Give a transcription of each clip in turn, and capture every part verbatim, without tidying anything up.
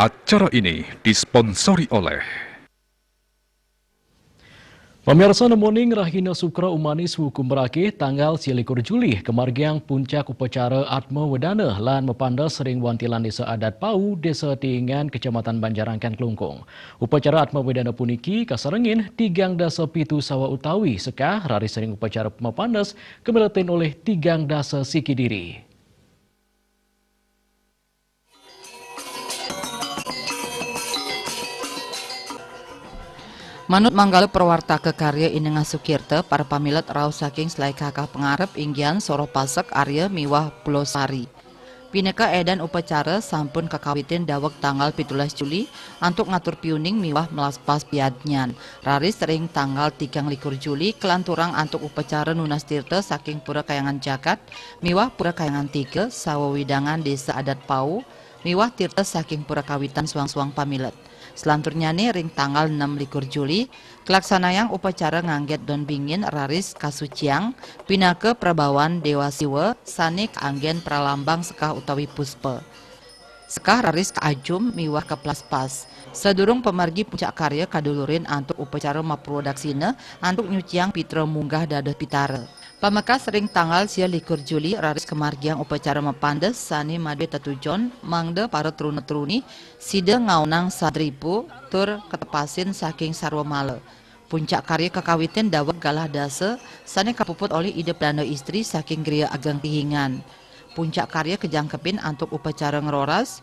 Acara ini disponsori oleh Pamiarsa, nemoning rahina Sukra Umanis Wuku Merakih, tanggal sialikur Juli, kamargiang puncak upacara Atma Wedana lan mapandes ring wantilan Desa Adat Pau, Desa Tiingan, Kecamatan Banjarangkan, Klungkung. Upacara Atma Wedana puniki kasarengin tigang dasa pitu sawa utawi sekah, raris ring upacara mapandes kamiletin olih tigang dasa siki diri. Manut manggala prawartaka karya I Nengah Sukirta, para pamilet rauh saking selaé kakah pangarep inggihan soroh pasek arya miwah pulau sari. Pinaka édan upacara sampun kakawitin daweg tanggal pitulas Juli antuk ngatur piuning miwah melaspas piadnyan. Raris ring tanggal tigang likur Juli kalanturang antuk upacara nunas tirta saking Pura Kahyangan Jagat miwah Pura Kahyangan Tiga, sawewidangan Desa Adat Pau, miwah tirta saking Pura Kawitan suang-suang pamilet. Selanturnyané ring tanggal enam likur Juli, kalaksanayang upacara nganggét don bingin raris kasuciang pinaka prabawan Déwa Siwa sané kaanggén pralambang sekah utawi puspa. Sekah raris kaajum miwah kaplaspas. Sadurung pamargi puncak karya kadulurin antuk upacara mapurwa daksina antuk nyuciang pitra munggah dados pitara. Pamekas ring tanggal sia likur Juli raris kamargiang upacara mapandes sané madué tetujon mangda para truna-truni sida ngaonang sadripu tur katepasin saking sarwa mala. Puncak karya kakawitin daweg galah dasa sané kapuput olih Ida Perdana Istri saking Griya Ageng Tihingan. Puncak karya kajangkepin antuk upacara ngroras,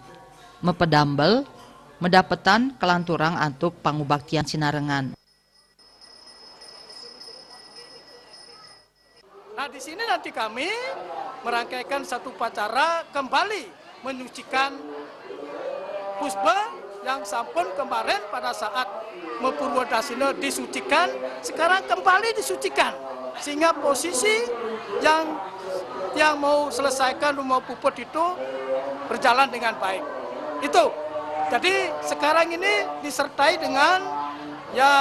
mapedambel, madapetan kalanturang antuk pangubaktian sinarengan. Nah, di sini nanti kami merangkaikan satu upacara kembali menyucikan puspa yang sampun kemarin pada saat mapurwa daksina disucikan, sekarang kembali disucikan. Sehingga posisi yang, yang mau selesaikan rumah puput itu berjalan dengan baik. Itu. Jadi sekarang ini disertai dengan, ya,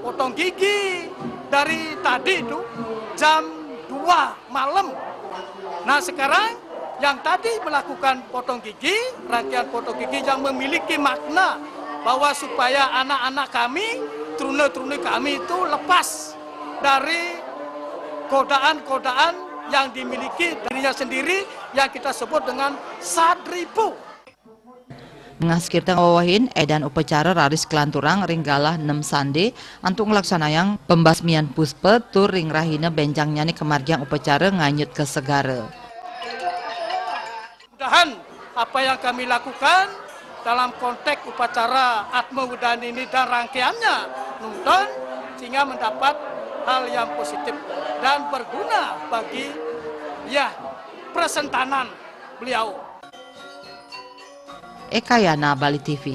potong gigi dari tadi itu jam dua malam. Nah, sekarang yang tadi melakukan potong gigi, rangkaian potong gigi yang memiliki makna bahwa supaya anak-anak kami, truna-truni kami itu lepas dari godaan-godaan yang dimiliki dirinya sendiri yang kita sebut dengan sadripu. Nengah Sukirta ngawewehin, édan upacara raris kalanturang ring galah nem sandé antuk nglaksanayang pembasmian puspa tur ring rahina bénjangnyané kamargiang upacara nganyut ka segara. Mudahan apa yang kami lakukan dalam konteks upacara Atma Wedana ini dan rangkaiannya nuntun sehingga mendapat hal yang positif dan berguna bagi, ya, persentanan beliau. Eka Yana, Bali T V.